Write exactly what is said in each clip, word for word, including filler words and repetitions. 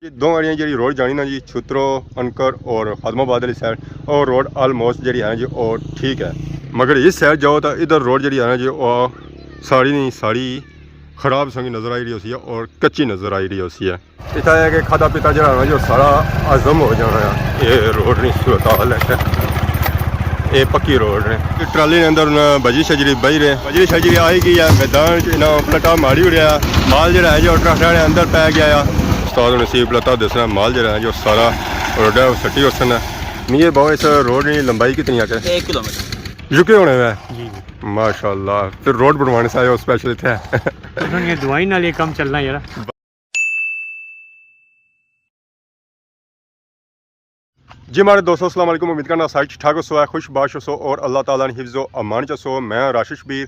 یہ دو ایریاں جیڑی روڈ جانی نا جی، چھترو، انکر اور خادم آباد والی سائیڈ، اور روڈ آلموسٹ جیڑی ہے نا جی، وہ ٹھیک ہے۔ مگر اس سائیڈ جاؤ تو ادھر روڈ جیڑی ہے نا جی، وہ ساری نہیں ساری خراب سنگی نظر آئی رہی ہوسی ہے اور کچی نظر آئی رہی ہوسی ہے۔ اتھا ہے کہ کھادا پیتا جیڑا ہے نا جی، وہ سارا ہضم ہو جانا ہے۔ یہ روڈ نہیں صورت حال ہے۔ یہ پکی روڈ نے۔ یہ ٹرالی نے اندر انہاں بجری شجری بہی رہے۔ بجری شجری آئی گئی ہے میدان چ، انہاں پلٹا ماری اڑیا۔ مال جیڑا ہے جو ٹرالیاں نے اندر پی گیا ہے۔ استاد نے سی پلٹا دسنا، مال جیڑا ہے جو سارا روڈ ہے وہ سٹی ہوسن۔ نہیں یہ بابا، اس روڈ نی لمبائی کتنی ہے؟ ایک کلومیٹر۔ یوکے ہونے ہوئے؟ جی، جی۔ ماشاءاللہ، پھر روڈ بنوانے سے آئے ہو اسپیشل اتھے؟ انہوں نے دعائیں نال یہ کام چلنا یار۔ جی ماڑے دوستو، السلام علیکم۔ امید کرنا سارے ٹھیک ٹھاک ہوسو، خوش باش ہوسو اور اللہ تعالیٰ نے حفظ و امان چ ہوسو۔ میں راشد شبیر،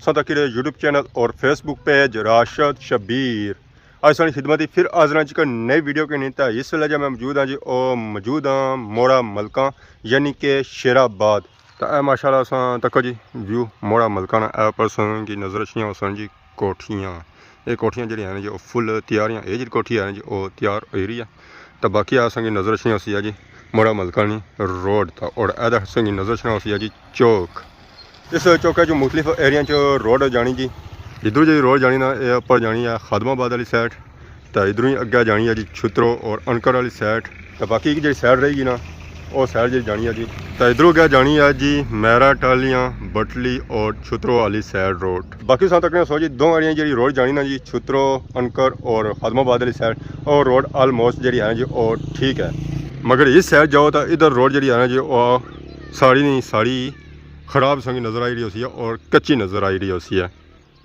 ساں تکی رہے یوٹیوب چینل اور فیس بک پیج راشد شبیر۔ اج ساڑی خدمت ہی پھر حاضر ہاں جی، ایک نئی ویڈیو کے نیتا۔ اس ویلے جا میں موجود ہاں جی، او موجود ہاں موڑا ملکاں، یعنی کہ شیر آباد۔ تو اے ماشاءاللہ اساں تکو جی ویو موڑا ملکاں نا، اے اوپر ساں کی نظر اچھیاں ہوسن جی کوٹھیاں۔ اے کوٹھیاں جیڑیاں ہن جی او فل تیار ہیاں۔ اے جیڑی کوٹھی ہے جی او تیار ہوئی رہی ہے۔ تو باقی اساں کی نظر اچھنی ہوسی ہے جی موڑا ملکاں نی روڈ، تا اور اے اساں کی نظر اچھنا ہوسی ہے جی چوک۔ اس چوکا چ مختلف ایریاں چ روڈ جانی جی۔ ادھروں جی روڈ جانی نا، اے اوپر جانی ہے خادم آباد والی سائیڈ، تے ادھروں ہی اگے جانی ہے جی چھترو اور انکر والی سائیڈ۔ تے باقی ایک جیڑی سائیڈ رہی گئی نا، او سائیڈ جیڑی جانی ہے جی۔ تے ادھروں اگے جانی ہے جی مہرا ٹالیاں، بٹلی اور چھترو والی سائیڈ روڈ۔ باقی ساں تکنے سو جی دو ایریاں جیڑی روڈ جانی نا جی، چھترو، انکر اور خادم آباد والی سائیڈ، او روڈ آلموسٹ جیڑی ہے نا جی، او ٹھیک ہے۔ مگر اس سائیڈ جاؤ تو ادھر روڈ جیڑی ہے نا جی، او ساری نہیں ساری خراب سنگی نظر آئی رہی ہوسی ہے اور کچی نظر آئی رہی ہوسی ہے۔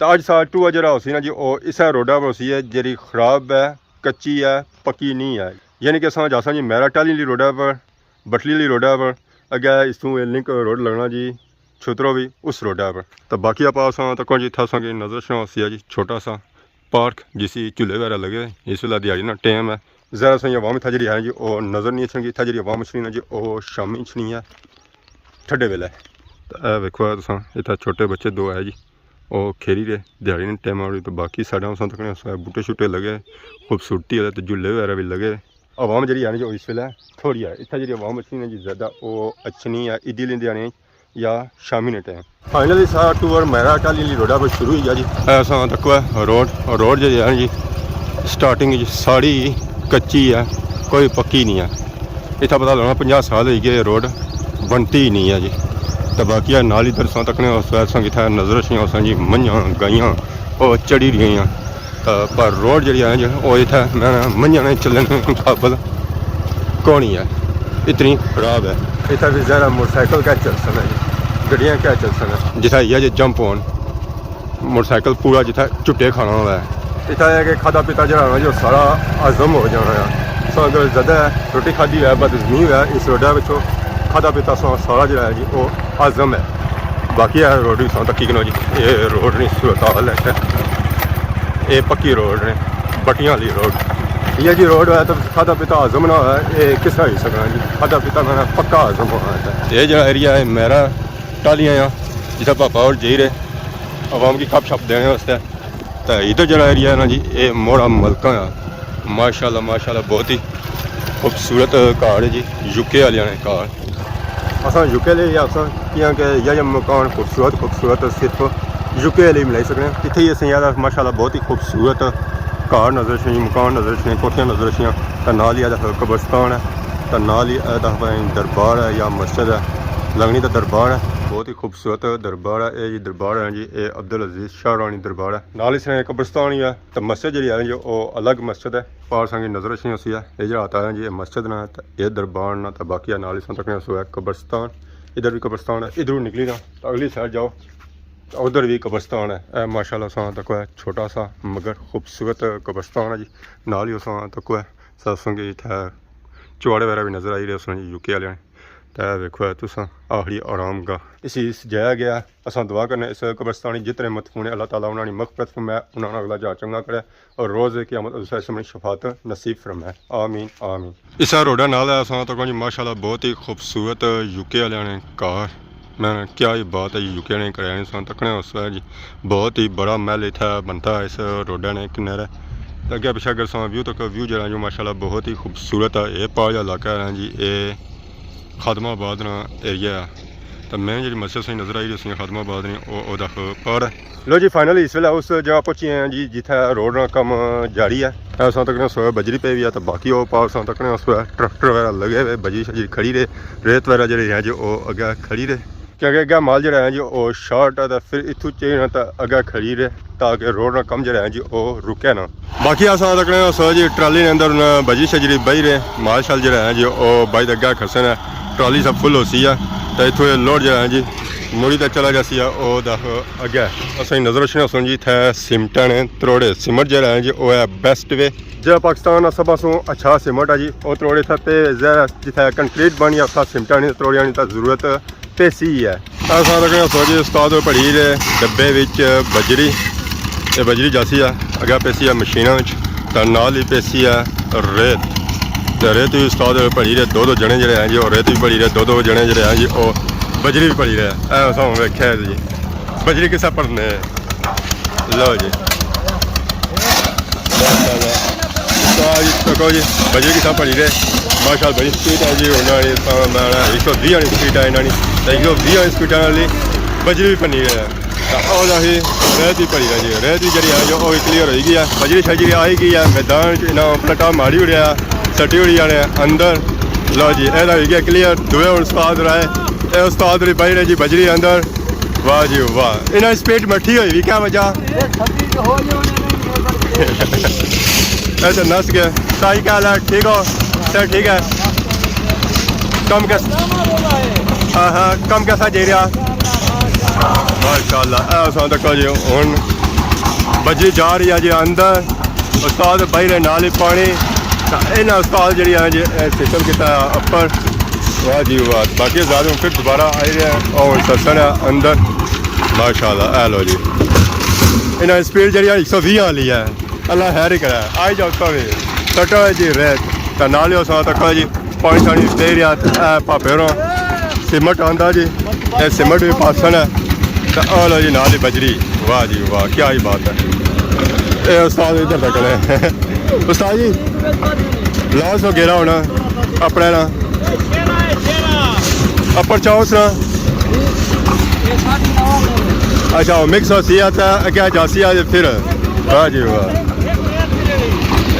تو اج سا ٹور جیڑا ہوسی نا جی، او اسے روڈا پر ہوسی ہے جیڑی خراب ہے، کچی ہے، پکی نہیں ہے۔ یعنی کہ اساں جاساں جی مہرا ٹالی لی روڈا پر، بٹلی لی روڈا پر، اگے اس توں اے لنک روڈ لگنا جی چھترو بھی اس روڈا پر۔ تو باقی آپ اساں تکو جی اتھا اساں کی نظر اچھنا ہوسی ہے جی چھوٹا سا پارک، جسی جھولے وغیرہ لگے۔ اس ویلے دیہاڑی نا ٹائم ہے، ذرا سا عوام اتھا جیڑی ہے جی او نظر نہیں اچھنی، اتھا جیڑی عوام اچھنی نا جی او شامی اچھنی ہے، ٹھڈے ویلے۔ تو اے ویکھو تساں، اتھا چھوٹے بچے دو ہے جی، او کھیلی رہے دیہاڑی نے ٹائم آڑی۔ تو باقی سائیڈاں اساں تکنے بوٹے شوٹے لگے، خوبصورتی والے تے جھولے وغیرہ بھی لگے۔ عوام جیڑی ہے نا جی او اس ویلے تھوڑی ہے، اتھا جیڑی عوام اچھنی نا جی زیادہ او اچھنی ہے عیدی لیندے آنے یا شامی نے ٹائم۔ فائنلی سارا ٹور مہرا ٹالی لی روڈا پر شروع ہوئی گیا جی۔ اے اساں تکو ہے روڈ، روڈ جیڑی ہے نا جی سٹارٹنگ جی ساری کچی ہے، کوئی پکی نہیں ہے۔ اتھا پتہ لگنا پنجاہ سال ہوئی گئے روڈ بنتی ہی نہیں ہے جی۔ تے باقی ہے نال ادھر اساں تکنے اس ویلے اساں کی اتھا نظر اچھنی ہوسن جی منجھاں، گائیاں، او چڑھی رہی ہیں۔ تے پر روڈ جیڑی ہے جی، او اتھا میں منجھاں نے چلنے قابل کونی ہے، اتنی خراب ہے۔ اتھا بھی ذرا موٹر سائیکل کیا چل سکنا جی، گڈیاں کیا چل سکنا۔ جتھا یہ جی جمپ ہون، موٹر سائیکل پورا جتھا جھٹے کھانا ہوا ہے۔ اتھا ہے کہ کھادا پیتا جڑا ہونا جو سارا ہضم ہو جانا ہے۔ سو اگر زیادہ روٹی کھادی ہوئے، بدہضمی ہوئے، اس روڈا وچوں کھادا پیتا سو سارا جڑا ہے جی، او ہضم ہے۔ باقی اے روڈ وی ساں تکی کنو جی، اے روڈ نی صورت حال ہے۔ اے پکی روڈ نے، بٹیاں والی روڈ۔ یہ جی روڈ ہے تو کھادا پیتا ہضم نہ ہوا، اے کس طرح ہوئی سکنا جی؟ کھادا پیتا میں پکا ہضم ہونا ہے۔ یہ جڑا ایریا ہے مہرا ٹالیاں آ، جتھے پاپا اور جائی رہے عوام کی گپ شپ دینے واسطے۔ تے ادھر جڑا ایریا ہے نا جی، اے موڑا ملکاں آ۔ ماشاءاللہ، ماشاءاللہ، بہت ہی خوبصورت گھر ہے جی، یو کے آلیاں نے گھر۔ اساں یو کے آلے ہی آکھساں، کیونکہ یہ جے مکان خوبصورت، خوبصورت صرف یو کے آلے ہی بنائی سکنے۔ اتھے ہی اساں یار ماشاءاللہ بہت ہی خوبصورت گھر نظر اچھنے، مکان نظر اچھنے، کوٹھیاں نظر اچھنیاں۔ تے نال ہی اے قبرستان ہے، تے نال ہی اے دربار ہے یا مسجد ہے، لگنی تے دربار ہے۔ بہت ہی خوبصورت دربار ہے۔ اے جی دربار ہے جی، اے عبدالعزیز شاہ رانی دربار ہے۔ نال اس نے قبرستان ہی ہے۔ تے مسجد جیڑی ہے جو او الگ مسجد ہے، پار سنگی نظر اچھنی ہوسی ہے۔ اے جیڑا آتا ہے جی، اے مسجد نا تے اے دربار نا، تے باقی نال اساں تکنے سو ہے قبرستان، ادھر بھی قبرستان ہے۔ ادھروں نکلی نا تے اگلی سائیڈ جاؤ تے ادھر بھی قبرستان ہے۔ اے ماشاءاللہ اساں تکو ہے چھوٹا سا مگر خوبصورت قبرستان ہے جی۔ نال ہی اساں تکو ہے ستسنگ اتھے چواڑے وغیرہ بھی نظر آئی رہے سن جی یو کے آلیاں نے۔ تے ویکھو ہے تساں آخری آرام گاہ اسی سجایا گیا۔ اساں دعا کرنے اس قبرستان جتنے مدفون ہیں، اللہ تعالیٰ انہاں نی مغفرت فرمائے، انہاں نا اگلا جہاں چنگا کرے اور روز قیامت اس اساں نی شفاعت نصیب فرمائے۔ آمین، آمین۔ اسا روڈا نال ہے اساں تکو جی ماشاءاللہ بہت ہی خوبصورت یو کے آلیاں نے گھر۔ میں کیا ہی بات ہے جی، یو کے نے کرایا نے اساں تکنے اس ویلے جی، بہت ہی بڑا محل اتھے بنتا ہے اس روڈا نے کنارے۔ تے اگے پچھے اگر ساں ویو تک، ویو جیہڑا جو ماشاءاللہ بہت ہی خوبصورت ہے۔ اے پار جا علاقہ ہے نا جی، اے خادم آباد نا ایریا ہے۔ تے میں جیہڑی مسجد ساں نظر آئی رہی سی خادم آباد نی، او او دکھ پار ہے۔ لو جی، فائنلی اس ویلے اس جگہ پہنچی ہیں جی، جتھے روڈ نا کم جاری ہے۔ اے ساں تکنے سو بجری پئی ہوئی ہے، تے باقی او پار ساں تکنے اس پہ ٹریکٹر وغیرہ لگے ہوئے، بجری شجری کھڑی رہے، ریت وغیرہ جیہڑی ہے جو او اگے کھڑی رہے۔ کیونکہ اگے مال جیہڑا ہے جی او شارٹ ہے، تے پھر اتھوں چاہیے نا تے اگے کھڑی رہے تاکہ روڈ نا کم جیہڑا ہے جی او رکے نا۔ باقی اساں تکنے سو جی ٹرالی نے اندر ہن بجری شجری بئی رہے، مال شال جیہڑا ہے جی او بائی دے اگے کھسے نے، ٹرالی سب فل ہوسی ہے، تے اتھوں اے لوڈ جیہڑا ہے جی مڑی تے چلا جاسی ہے او دکھ اگے۔ اساں نظر رکھنے سن جی اتھے سیمٹاں نے تروڑے، سیمٹ جیہڑا ہے جی او ہے بیسٹ وے۔ جیہڑا پاکستان نا سب سوں اچھا سیمٹ ہے جی، او تروڑے اتھے پے زیادہ جتھے کنکریٹ بنی ہے، اتھا سیمٹاں نی تروڑیاں نی تاں ضرورت پیسی ہے۔ اساں تکنے سو جی استاد پڑی رہے ڈبے وچ بجری، تے بجری جاسی ہے، اگے پیسی ہے مشیناں وچ، تے نال ہی پیسی ہے ریت۔ تے ریت وی استاد پڑی رہے، دو دو جنے جیہڑے ہیں جی، او ریت وی پڑی رہے، دو دو جنے جیہڑے ہیں جی، او بجری وی پڑی رہے۔ اے اساں ہن ویکھیا جی، بجری کسا پڑنے۔ لو جی۔ ماشاءاللہ۔ استاد جی، تکو جی، بجری کسا پڑی رہے۔ ماشاءاللہ، بڑی سپیڈ ہے جی، انہاں نے ساں میں ہک سو ویہہ آلی سپیڈ ہے انہاں نے۔ تے ہک سو ویہہ آلی سپیڈ نال بجری وی پڑی رہے۔ تے او جا ہی ریت وی پڑی رہے جی۔ ریت وی جیہڑی ہے جو او وی کلیئر ہوئی گئی ہے۔ بجری شجری آئی گئی ہے میدان وچ، انہاں پلٹا ماری اڑیا، سٹی اڑی آنے اندر۔ لو جی، اے تے ہوئی گیا کلیئر۔ دوئے ہن استاد رائے۔ اے استاد ری پائی رہے جی بجری اندر۔ واہ جی واہ، انہاں سپیڈ مٹھی ہوئی وی، کیا وجہ؟ ایسے نس گئے۔ سائی کیا حال ہے؟ ٹھیک ہو؟ سر ٹھیک ہے؟ کم کیس-، ہاں ہاں، کم کیسا جائی رہیا؟ ماشاءاللہ، اے اساں تکو جی ہن بجری جا رہی ہے جی اندر۔ استاد بائی رہے نال ہی پانی۔ تاں انہاں استاد جیہڑی ہے جی، اے سسٹم کیتا ہے اپر۔ واہ جی واہ۔ باقی زیادہ ہن پھر دوبارہ آئی رہے ہیں۔ او ہن سسن ہے اندر۔ ماشاءاللہ، اے لو جی۔ انہاں سپیڈ جیہڑی ہے ہک سو ویہہ آلی ہے۔ اللہ خیر ہی کرے۔ آئی جاؤ اتھاں وی۔ سٹو ہے جی ریت۔ تاں نال ہی اساں تکو جی پانی شانی دے رہیا تے اے پاپے ہوراں سیمنٹ آندا جی۔ اے سیمنٹ وی پاسن ہے۔ تے اے لو جی نال ہی بجری۔ واہ جی واہ، کیا ہی بات ہے۔ اے استاد ادھر تک نے۔ استاد جی، لاؤ سو گیرا ہونا اپنے نا۔ اپر چاؤ سنا۔ اچھا، او مکس ہوسی ہے تے اگے جاسی ہے پھر۔ واہ جی واہ۔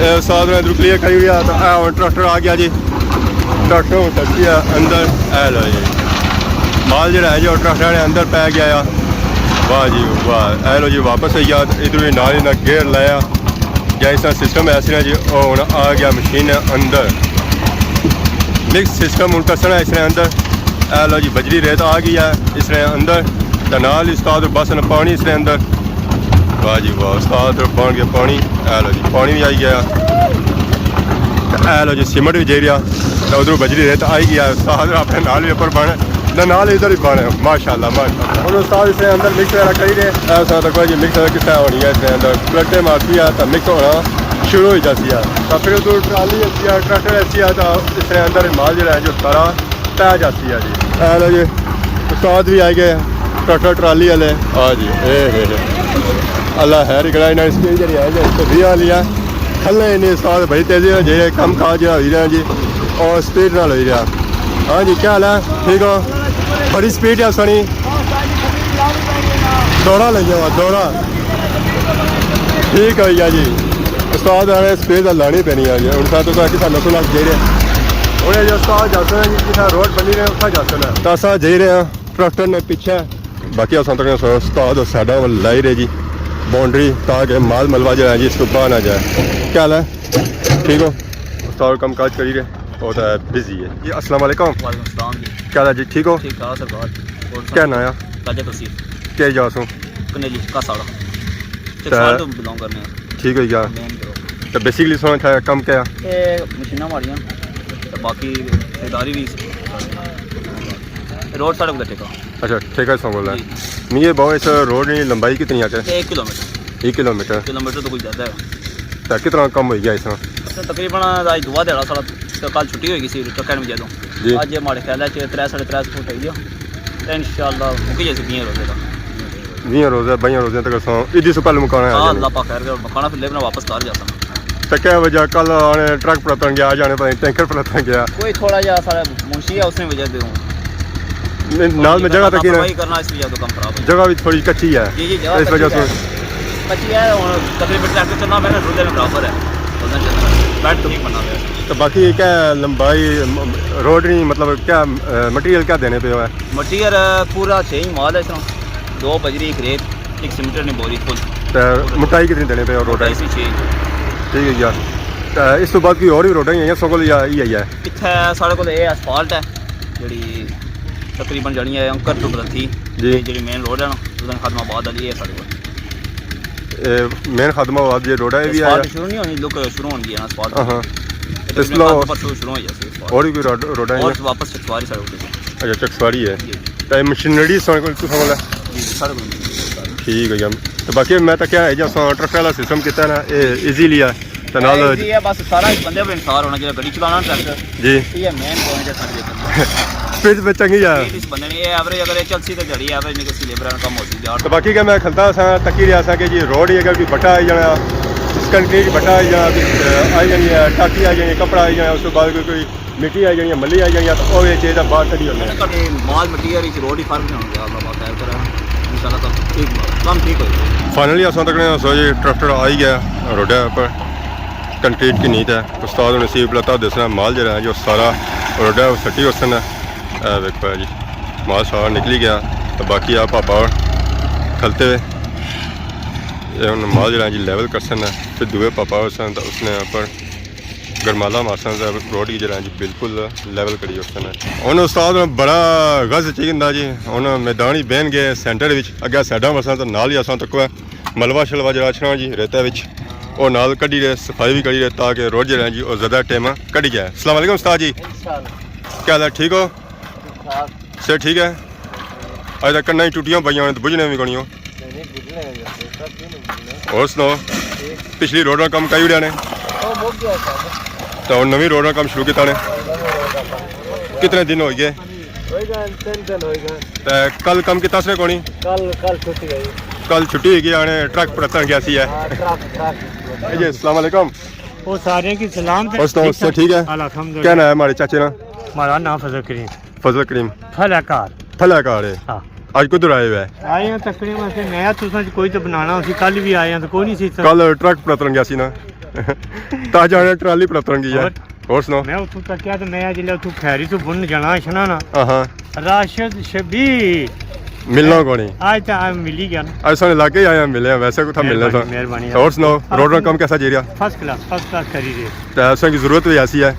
اے استاد نے ادھر کلیئر کری ہوئی ہے، تے اے ہن ٹریکٹر آ گیا جی۔ ٹریکٹر ہن سٹی ہے اندر۔ اے لو جی، مال جیہڑا ہے جی، او ٹریکٹر نے اندر پے گیا ہے۔ واہ جی واہ، اے لو جی، واپس آئی گیا۔ ادھر وی نال ہی نہ گیئر لایا۔ جیسا سسٹم ہے اس نے جی، او ہن آ گیا مشین نے اندر۔ مکس سسٹم ہن کسنا ہے اس نے اندر۔ اے لو جی، بجری ریت آ گئی ہے اس نے اندر۔ تے نال استاد بس نے پانی اس نے اندر۔ واہ جی واہ، استاد بن گیا پانی۔ اے لو جی، پانی وی آئی گیا۔ تے اے لو جی، سیمنٹ وی جائی رہیا۔ تے ادھروں بجری ریت آئی گیا۔ استاد اپنے نال وی اپر بن، تے نال ادھر وی بن۔ ماشاءاللہ، ماشاءاللہ۔ ہن استاد اس نے اندر مکس وغیرہ کری رہے۔ اے استاد تکو جی، مکس وغیرہ کس طرح ہونی ہے اس نے اندر۔ پلٹے مارتی ہے تے مکس ہونا شروع ہوئی جاسی ہے۔ تے پھر ادھر ٹرالی ایسی ہے، ٹریکٹر ایسی ہے، تے اس نے اندر مال جیہڑا ہے جو سارا پے جاسی ہے جی۔ اے لو جی، استاد وی آئی گئے، ٹریکٹر ٹرالی والے۔ آ جی، اے ہے۔ اللہ خیر کرے، انہاں سپیڈ جیہڑی ہے جی، ایک سو ویہہ والی ہے۔ تھلے انہیں استاد بڑی تیزی نال جیہڑے کم کاج جیہڑا ہوئی رہیا جی، او سپیڈ نال ہوئی رہیا۔ ہاں جی، کیا حال ہے؟ ٹھیک ہو؟ بڑی سپیڈ ہے سنی۔ دوڑا لگیا ہوا، دوڑا۔ ٹھیک ہوئی گیا جی۔ استاد آ رہے، سپیڈ تے لانی پینی ہے جی۔ ہن ساں تساں کسا نسل نال جائی رہے۔ ہن اے جو استاد جاسن ہے جی، کسا روڈ بنی رہے، اتھا جاسن ہے۔ تاں اساں جائی رہے ہاں، ٹریکٹر نے پیچھے۔ باقی اساں تکنے استاد ساڈا ول لائی رہے جی باؤنڈری، تاکہ مال ملوا جیہڑا ہے جی، اس کو باہر نہ جائے۔ کیا حال ہے؟ ٹھیک ہو؟ استاد کم کاج کری رہے، او تے بزی ہے جی۔ السلام علیکم۔ وعلیکم السلام جی۔ کیا حال ہے جی؟ ٹھیک ہو؟ ٹھیک ٹھاک سر، بات۔ کیا ناں آ؟ راجہ توصیف۔ کیا جا سوں؟ کنیلی، کساڑا۔ تے چکسال تو بلانگ کرنے ہیں۔ ٹھیک ہوئی گیا۔ مین گروپ۔ تے بیسیکلی سونا تھا کم کیا؟ اے مشیناں ماڑیاں، تے باقی خریداری وی۔ روڈ ساڑے کول ٹھیکا۔ اچھا، ٹھیکا ساں کول ہے۔ جی۔ مجھے بہو، اس روڈ نی لمبائی کتنی آ تے؟ ایک کلومیٹر۔ ایک کلومیٹر۔ کلومیٹر تو کچھ زیادہ ہے۔ تے کتنا کم ہوئی گیا اس طرح؟ اس طرح تقریباً آج دعا دیہڑا ساڑا، تے کل چھٹی ہوئی گئی سی، ٹرکاں وچ جدوں۔ جی۔ اج ماڑے خیال ہے کہ ترے ساڑھے ترے سو فٹ ہوئی گیا۔ تے انشاءاللہ مکی جاسی بیاں روزے دا۔ بیاں روزے، بائیاں روزے تک اساں عیدی سوں پہلے مکانا ہے ہاں، جی۔ اللہ پاک خیر کرے، مکانا پھر لیبنا واپس گھر جاساں۔ تے کیا وجہ؟ کل آنے ٹرک پرتن گیا، آج آنے پتہ نہیں ٹینکر پرتن گیا۔ کوئی تھوڑا جہا سارا منشی ہے، اس نے وجہ سے ہوں۔ نہیں، نال میں جگہ تک ہی لاپرواہی کرنا، اس وجہ تو کم خراب ہو جاتا۔ جگہ بھی تھوڑی کچی ہے، جی، جی، جگہ اس وجہ کچی سے ہے۔ کچی ہے، ہن تقریباً ٹریکٹر چلنا پیا نا، ڈھلے میں برابر ہے۔ بیڈ تو نہیں بننا پیا۔ تو باقی کیا لمبائی، م-، روڈ نہیں، مطلب کیا، اے، مٹیریل کیا دینے پے ہو ہے؟ مٹیریل پورا چھ ہی مال ہے اس طرح، دو بجری، ایک ریت، ایک سیمنٹ نی بوری فل۔ تے موٹائی کتنی دینے پے ہو روڈ؟ موٹائی سی چھ۔ ٹھیک ہے یار۔ تے اس تو بعد کوئی اور بھی روڈاں ہی ہیں سو کول یا یہ ہے؟ اتھے ساڑے کول اے اسفالٹ ہے، جڑی تقریباً جڑی ہے انکر تو بدلتی، جی۔ جڑی مین روڈ ہے نا، اس دن خادم آباد والی ہے ساڑے کول۔ اے مین خادم آباد یہ روڈ ہے، یہ بھی آیا؟ اسفالٹ شروع نہیں ہونی، لوک شروع ہونی ہے نا اسفالٹ۔ ہاں ہاں۔ تقریباً اس لو خادم پرسوں شروع ہو جاسی اسفالٹ۔ اور بھی روڈ، روڈاں ہیں؟ اور واپس چکسواری ساڑے کول۔ اچھا، چکسواری ہے۔ جی۔ تے مشینری ساڑے کول تساں والا؟ جی، جی، ساڑے کول مشینری ساڑے کول۔ ٹھیک ہے جی۔ تو باقی میں تاں کیا ہے جی، اساں ٹرک والا سسٹم کیتا ہے نا، اے ایزیلی ہے۔ تے نال ایزی ہے، بس سارا اس بندے پر انحصار ہونا چاہیے، گڈی چلانا ٹریکٹر۔ جی۔ یہ مین پوائنٹ ہے ساڑے لیکن۔ سپیڈ پہ چنگی ہے۔ سپیڈ اس بندے نے، یہ ایوریج اگر یہ چلسی تے جڑی ایوریج نکلسی، لیبر کم ہوسی جار۔ تو باقی کہ میں کھلتا سا، تکی رہا سا کہ جی روڈ ہی اگر کوئی بٹا آئی جانا، اس کنکریٹ بٹا آئی جانا، کوئی، آئی جانی ہے، ٹاکی آئی جانی ہے، کپڑا آئی جانا، اس کے بعد کوئی، کوئی مٹی آئی جانی ہے، ملی آئی جانی ہے، تو او وچ ایہدا باہر کڈی ہونے۔ کبھی مال مٹیریل وچ روڈ ہی فرق نہیں ہونا، اللہ پاک خیر کرے۔ انشاءاللہ کم ٹھیک، کم ٹھیک ہو جائے۔ فائنلی اساں تکنے سو جی ٹریکٹر آئی گیا روڈے پر، کنکریٹ کی نیت ہے۔ استاد ہونے سی پلتا دسنا مال جڑا ہے جو سارا روڈے پر سٹی ہوسن ہے۔ اے ویکھو جی مال سارا نکلی گیا، تو باقی آ پاپا اور کھلتے ہوئے اے ہن مال جڑا ہے جی لیول کرسن ہے، پھر دوئے پاپا ہوسن تو اس نے اوپر گرمالا مارسن تے روڈ کی جڑا جی بالکل لیول کری اوڑسن۔ ہن استاد بڑا غز چاہی ہوندا جی، ہن میدان ہی بہن گئے سینٹر وچ، اگے سائیڈاں وسن تے نال ہی اساں تکو ہے ملبہ شلبہ جڑا اچھنا جی ریتے وچ، او نال کڈی رہے، صفائی بھی کری رہے تاکہ روڈ جڑا جی او زیادہ ٹائم کڈی جائے۔ السلام علیکم استاد جی۔ انشاءاللہ۔ کیا حال ہے، ٹھیک ہو؟ ٹھیک ٹھاک۔ صحت ٹھیک ہے؟ اج تک کناں ہی ٹوٹیاں پئیاں نے تے بجھنے وی کونی ہو۔ نہیں، نہیں، بجھنے ہیں، سب دن بجھنے ہیں۔ اور سناؤ؟ ٹھیک۔ پچھلی روڈ نا کم کائی اڑیا نے؟ او، مک گیا سب۔ تے ہن نویں روڈ نا کم شروع کیتا نے؟ نویں روڈ نا کم۔ کتنے دن ہوئی گئے؟ ہوئی گئے، تین دن ہوئی گئے۔ تے کل کم کیتا اس نے کونی؟ کل، کل چھٹی ہوئی۔ کل چھٹی ہوئی گئی، آنے ٹرک پرتن گیا سی ہے۔ ہاں، ٹرک، ٹرک۔ جی، السلام علیکم۔ وہ سارے کی سلام۔ اور سناؤ، ٹھیک ٹھاک؟ ٹھیک ہے؟ الحمدللہ۔ کیا نام ہے ہمارے چاچے نا؟ ہمارا نام فضل کریم۔ فضل کریم۔ پھلا کار۔ پھلا کار ہے۔ ہاں۔ آج کدھر آئے ہوئے ہیں؟ آئے ہیں تقریباً سے نیا، تساں کوئی تو بنانا، اسی کل بھی آئے ہیں تو کوئی نہیں سی۔ کل ٹرک پرتن گیا سی نا۔ تاج آنے ٹرالی پرتن گئی ہے۔ اور؟ اور سناؤ؟ میں اتھوں تکیا تو میں جلے اتھوں کھیری تو بن جانا اچھنا نا۔ ہاں ہاں۔ راشد شبیر۔ ملنا کونی؟ آج تو آج ملی گیا نا۔ اج ساڑے علاقے ہی آئے ہیں، ملے ہیں، ویسے کتھا ملنا سا۔ مہربانی، مہربانی۔ اور سناؤ، روڈ نا کم کیسا جی رہیا؟ فرسٹ کلاس، فرسٹ کلاس کری رہے۔ تے اساں کی ضرورت بھی ایسی ہے۔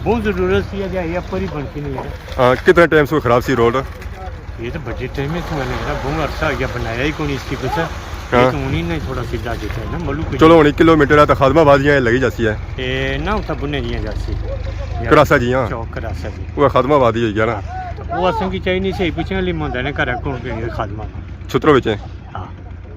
بہت ضرورت سی ہے کہ یہ اپر ہی بن کے نہیں ہے۔ ہاں، کتنے ٹائم سے خراب سی روڈ؟ یہ تو بڑے ٹائم سے میں نے بہت عرصہ ہو گیا، بنایا ہی کونی اس کی کچھ۔ ہاں۔ یہ تو ہونی نہیں، تھوڑا سیدھا کیتا ہے نا، ملو کچھ۔ چلو، ہونی کلومیٹر ہے تو خادم آباد جی لگی جاسی ہے۔ اے نہ اتھا بنے جیاں جاسی۔ کراسا جی، ہاں۔ چوک کراسا جی۔ وہ خادم آباد ہی ہوئی گیا نا۔ وہ اساں کی چاہیے نہیں، صحیح پوچھنے والی مندے نے گھر کون کے خادم آباد۔ چھترو وچ ہے۔ ہاں۔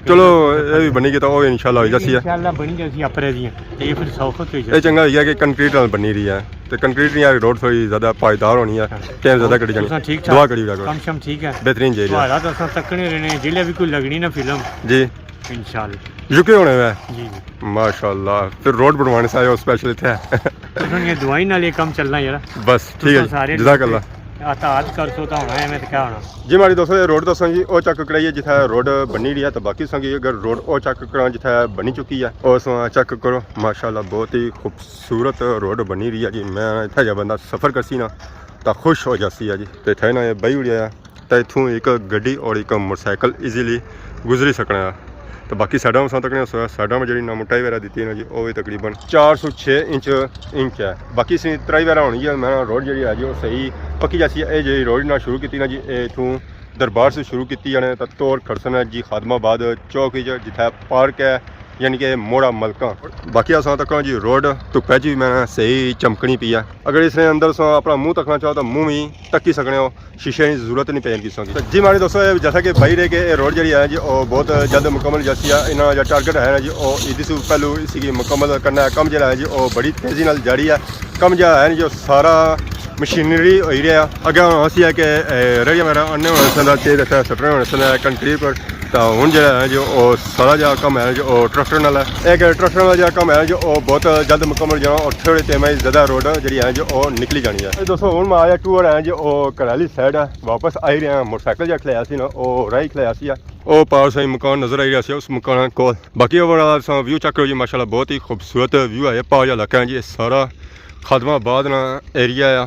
چلو، اے بھی بنی گیا تو وہ انشاءاللہ ہوئی جاسی ہے۔ انشاءاللہ بنی جاسی اپرے دی۔ تے یہ پھر سوخت ہوئی اے جاسی۔ چنگا ہوئی گیا کہ کنکریٹ نال بنی رہی ہے۔ تے کنکریٹ نی روڈ تھوڑی زیادہ پائیدار ہونی ہے، ٹائم زیادہ کڈی جانی۔ تساں ٹھیک ٹھاک؟ دعا کری رکھو۔ کم شم ٹھیک ہے؟ بہترین جی۔ تہاڈا تو اساں تکنے رہنے، جلے بھی کوئی لگنی نا فلم۔ جی۔ انشاءاللہ۔ یوکے ہونے ہوئے؟ جی، جی۔ ماشاءاللہ۔ پھر روڈ بنوانے سے آئے ہو اسپیشل اتھے۔ تساں یہ دعائیں نال یہ کم چلنا یار۔ بس، ٹھیک ہے تساں جی۔ سارے جزاک اللہ۔ اطاعت کر سو تا ہونا ہے، میں تو کیا ہونا۔ جی ماڑے دوستو، یہ روڈ تو اساں جی او چیک کرائی ہے جتھے روڈ بنی رہی ہے، تو باقی اساں کی اگر روڈ او چیک کراں جتھے بنی چکی ہے، او اساں چیک کرو، ماشاءاللہ بہت ہی خوبصورت روڈ بنی رہی ہے جی۔ میں اتھے جا بندہ سفر کرسی نا تاں خوش ہو جاسی ہے جی۔ تے اتھے نا یہ بائی اڑیا ہے، تے اتھوں ایک گڈی اور ایک موٹر سائیکل ایزیلی گزری سکنا ہے۔ تے باقی سائیڈاں اساں تکنے، سائیڈاں میں جڑی نا موٹائی وغیرہ دیتی ہے نا جی، او وی تقریباً چار سو چھ انچ، انچ ہے۔ باقی اسی ترائی وغیرہ ہونی ہے، میں روڈ جڑی ہے جی، او صحیح پکی جاسی ہے۔ اے جڑی روڈ نا شروع کیتی نا جی، اے اتھوں دربار سے شروع کیتی جانے تاں توڑ کھڑسن ہے جی خادم آباد چوک وچ، جتھے پارک ہے، یعنی کہ موڑا ملکاں۔ باقی اساں تکاں جی روڈ دھپے چ وی میں صحیح چمکنی پئی ہے۔ اگر اس نے اندر سو اپنا منہ تکنا چاہو تاں منہ وی تکی سکنے ہو، شیشے نی ضرورت نہیں پین کسوں کی۔ جی ماڑے دوستو، اے جیسا کہ بائی رہے کہ اے روڈ جڑی ہے جی، او بہت جلد مکمل جاسی ہے۔ انہاں جا ٹارگٹ ہے نا جی، او عید سے پہلو اسی کی مکمل کرنا ہے۔ کم جڑا ہے جی، او بڑی تیزی نال جاری ہے۔ کم جا ہے نا جی، او سارا مشینری ہوئی رہیا۔ اگے ہن اسی ہے کہ، اے، ریڑیاں وغیرہ آنے ہونے سن، تیل اتھے سٹنے ہونے سن، کنکریٹ پر تاں ہن جیہڑا ہے جو او سارا جیہا کم ہے جو او ٹریکٹر نال ہے۔ اے کہ ٹریکٹر نال جیہڑا کم ہے جو او بہت جلد مکمل ہو جانا اور تھوڑے ٹائم وچ زیادہ روڈ جیہڑی ہے جو او نکلی جانی ہے۔ اے دوستو، ہن میں آیا ٹور ہے جو او گھر آلی سائیڈ ہے، واپس آئی رہیا ہاں۔ موٹر سائیکل جیہڑا کھلایا سی نا، او راہی کھلایا سی۔ او پار سائیں مکان نظر آئی رہیا سی، اس مکان کول۔ باقی اوور آل تساں ویو چیک کرو جی، ماشاءاللہ بہت ہی خوبصورت ویو ہے۔ پار جیہڑا علاقہ ہے جی، اے سارا خادم آباد نا ایریا ہے۔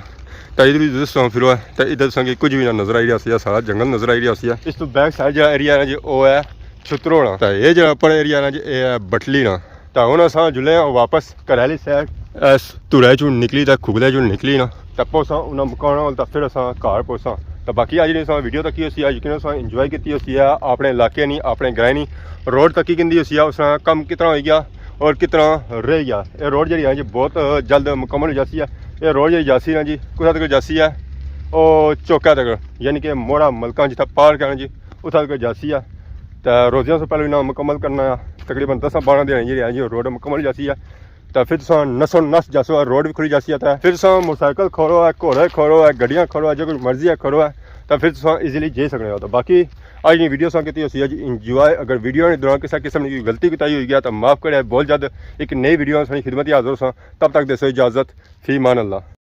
تاں ادھر وی تساں پھرو ہے تاں ادھر تساں کی کچھ وی نہ نظر آئی رہیا سی، سارا جنگل نظر آئی رہیا سی۔ اس تو بیک سائیڈ جیہڑا ایریا ہے نا جی، او ہے چھترو نا۔ تاں اے جیہڑا اپر ایریا ہے نا جی، اے ہے بٹلی نا۔ تاں ہن اساں جلے آں واپس گھر آلی سائیڈ۔ اس دھرے چوں نکلی تاں کھگلے چوں نکلی نا، تاں پوساں انہاں مکاناں کول، تاں فر اساں گھر پوساں۔ تاں باقی اج نی اساں ویڈیو تکی ہوسی، اج یقیناً اساں انجوائے کیتی ہوسی ہے اپنے علاقے نی، اپنے گرائیں نی۔ روڈ تکی کیندی ہوسی ہے، اس نا کم کتنا ہوئی گیا اور کتنا رہ گیا۔ اے روڈ جیہڑی ہے جی، بہت جلد مکمل ہو جاسی ہے۔ اے روڈ جیہڑی جاسی نا جی، کتھا تک جاسی ہے؟ او چوکا تک، یعنی کہ موڑا ملکاں جتھا پار کرنا جی، اتھا تک جاسی ہے۔ تے روزیاں سے پہلے انہاں مکمل کرنا ہے۔ تقریباً دساں بارہ دن جیہڑے ہیں جی، روڈ مکمل جاسی ہے۔ تے فر تساں نسو نس جاسو، روڈ وی کھلی جاسی ہے۔ تے فر تساں موٹر سائیکل کھولو ہے، گھوڑے کھولو ہے، گڈیاں کھولو ہے، جو کچھ مرضی ہے کھولو ہے، تے فر تساں ایزیلی جائی سکنے ہو۔ تے باقی اج نی ویڈیو تساں کیتی ہوسی ہے جی انجوائے۔ اگر ویڈیو نے دوران کسے قسم نی غلطی کوتاہی ہوئی گیا تاں معاف کرے، بہت جلد ایک نئی ویڈیو نال تساں نی خدمت حاضر ہوساں۔ تب تک دیسو اجازت، فی امان اللہ۔